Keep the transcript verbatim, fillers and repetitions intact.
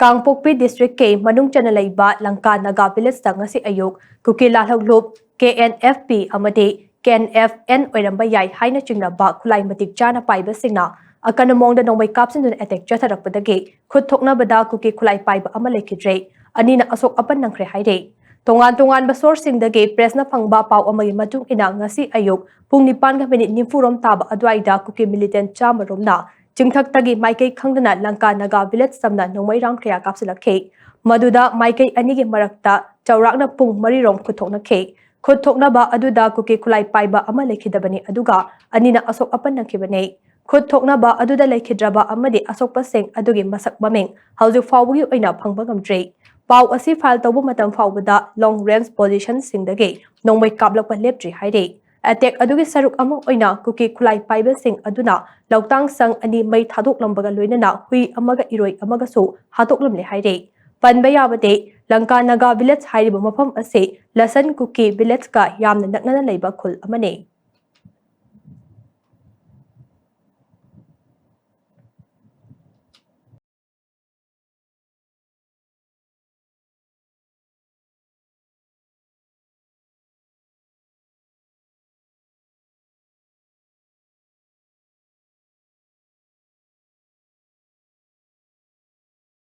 ꯀꯥꯡꯄꯣꯛꯄꯤ ꯗꯤꯁꯇ꯭ꯔꯤꯛꯀꯤ ꯃꯅꯨꯡ ꯆꯟꯅ ꯂꯩꯕ ꯂꯪꯀꯥ ꯅꯥꯒꯥ ꯚꯤꯂꯦꯖꯇ ꯉꯁꯤ ꯑꯌꯨꯛ ꯀꯨꯀꯤ ꯂꯥꯜꯍꯧꯂꯨꯞ ꯀꯦ ꯑꯦꯟ ꯑꯦꯐ ꯄꯤ ꯑꯃꯗꯤ ꯀꯦ ꯑꯦꯟ ꯑꯦꯐ ꯑꯦꯟ ꯑꯣꯏꯔꯝꯕ ꯌꯥꯏ ꯍꯥꯏꯅ ꯆꯤꯡꯅꯕ ꯈꯨꯠꯂꯥꯏ ꯃꯇꯤꯛ ꯆꯥꯅ ꯄꯥꯏꯕꯁꯤꯡꯅ ꯑꯀꯟꯕ ꯃꯑꯣꯡꯗ ꯅꯣꯡꯃꯩ ꯀꯥꯞꯁꯤꯟꯗꯨꯅ ꯑꯦꯇꯦꯛ ꯆꯠꯊꯔꯛꯄꯗꯒꯤ ꯈꯨꯠ ꯊꯣꯛꯅꯕꯗ ꯀꯨꯀꯤ ꯈꯨꯠꯂꯥꯏ ꯄꯥꯏꯕ ꯑꯃ ꯂꯩꯈꯤꯗ꯭ꯔꯦ, ꯑꯅꯤꯅ ꯑꯁꯣꯛ ꯑꯄꯟ ꯅꯪꯈ꯭ꯔꯦ ꯍꯥꯏꯔꯤ꯫ ꯇꯣꯉꯥꯟ ꯇꯣꯉꯥꯟꯕ ꯁꯣꯔꯁꯁꯤꯡꯗꯒꯤ ꯄ꯭ꯔꯦꯁꯅ ꯐꯪꯕ ꯄꯥꯎ ꯑꯃꯒꯤ ꯃꯇꯨꯡ ꯏꯟꯅ ꯉꯁꯤ ꯑꯌꯨꯛ ꯄꯨꯡ ꯅꯤꯄꯥꯟꯒ ꯃꯤꯅꯤꯠ ꯅꯤꯐꯨ ꯔꯣꯝ ꯇꯥꯕ ꯑꯗꯨꯋꯥꯏꯗ ꯀꯨꯀꯤ ꯃꯤꯂꯤꯇꯦꯟ ꯆꯥꯝꯃ ꯔꯣꯝꯅ ꯆꯤꯡꯊꯛꯇꯒꯤ ꯃꯥꯏꯀꯩ ꯈꯪꯗꯅ ꯂꯪꯀꯥ ꯅꯥꯒꯥ ꯚꯤꯂꯦꯖ ꯇꯝꯅ ꯅꯣꯡꯃꯩ ꯔꯥꯎꯟ ꯀꯌꯥ ꯀꯥꯞꯁꯤꯜꯂꯛꯈꯤ꯫ ꯃꯗꯨꯗ ꯃꯥꯏꯀꯩ ꯑꯅꯤꯒꯤ ꯃꯔꯛꯇ ꯆꯥꯎꯔꯥꯛꯅ ꯄꯨꯡ ꯃꯔꯤ ꯔꯣꯝ ꯈꯨꯠ ꯊꯣꯛꯅꯈꯤ꯫ ꯈꯨꯠ ꯊꯣꯛꯅꯕ ꯑꯗꯨꯗ ꯀꯨꯀꯤ ꯈꯨꯠꯂꯥꯏ ꯄꯥꯏꯕ ꯑꯃ ꯂꯩꯈꯤꯗꯕꯅꯤ, ꯑꯗꯨꯒ ꯑꯅꯤꯅ ꯑꯁꯣꯛ ꯑꯄꯟ ꯅꯪꯈꯤꯕꯅꯤ꯫ ꯈꯨꯠ ꯊꯣꯛꯅꯕ ꯑꯗꯨꯗ ꯂꯩꯈꯤꯗ꯭ꯔꯕ ꯑꯃꯗꯤ ꯑꯁꯣꯛꯄꯁꯤꯡ ꯑꯗꯨꯒꯤ ꯃꯁꯛ ꯃꯃꯤꯡ ꯍꯧꯖꯤꯛ ꯐꯥꯎꯕꯒꯤ ꯑꯣꯏꯅ ꯐꯪꯕ ꯉꯝꯗ꯭ꯔꯤ꯫ ꯄꯥꯎ ꯑꯁꯤ ꯐꯥꯏꯜ ꯇꯧꯕ ꯃꯇꯝ ꯐꯥꯎꯕꯗ ꯂꯣꯡ ꯔꯦꯟꯖ ꯄꯣꯖꯤꯁꯟꯁꯤꯡꯗꯒꯤ ꯅꯣꯡꯃꯩ ꯀꯥꯞꯂꯛꯄ ꯂꯦꯞꯇ꯭ꯔꯤ ꯍꯥꯏꯔꯤ꯫ ꯑꯦꯇꯦꯛ ꯑꯗꯨꯒꯤ ꯁꯔꯨꯛ ꯑꯃ ꯑꯣꯏꯅ ꯀꯨꯀꯤ ꯈꯨꯠꯂꯥꯏ ꯄꯥꯏꯕꯁꯤꯡ ꯑꯗꯨꯅ ꯂꯧꯇꯥꯡ ꯁꯪ ꯑꯅꯤ ꯃꯩ ꯊꯥꯗꯣꯛꯂꯝꯕꯒ ꯂꯣꯏꯅꯅ ꯍꯨꯏ ꯑꯃꯒ ꯏꯔꯣꯏ ꯑꯃꯒꯁꯨ ꯍꯥꯠꯇꯣꯛꯂꯝꯂꯦ ꯍꯥꯏꯔꯤ꯫ ꯄꯟꯕ ꯌꯥꯕꯗꯤ, ꯂꯪꯀꯥ ꯅꯥꯒꯥ ꯚꯤꯂꯦꯖ ꯍꯥꯏꯔꯤꯕ ꯃꯐꯝ ꯑꯁꯤ ꯂꯁꯟ ꯀꯨꯀꯤ ꯚꯤꯂꯦꯖꯀ ꯌꯥꯝꯅ ꯅꯛꯅꯅ ꯂꯩꯕ ꯈꯨꯜ ꯑꯃꯅꯤ꯫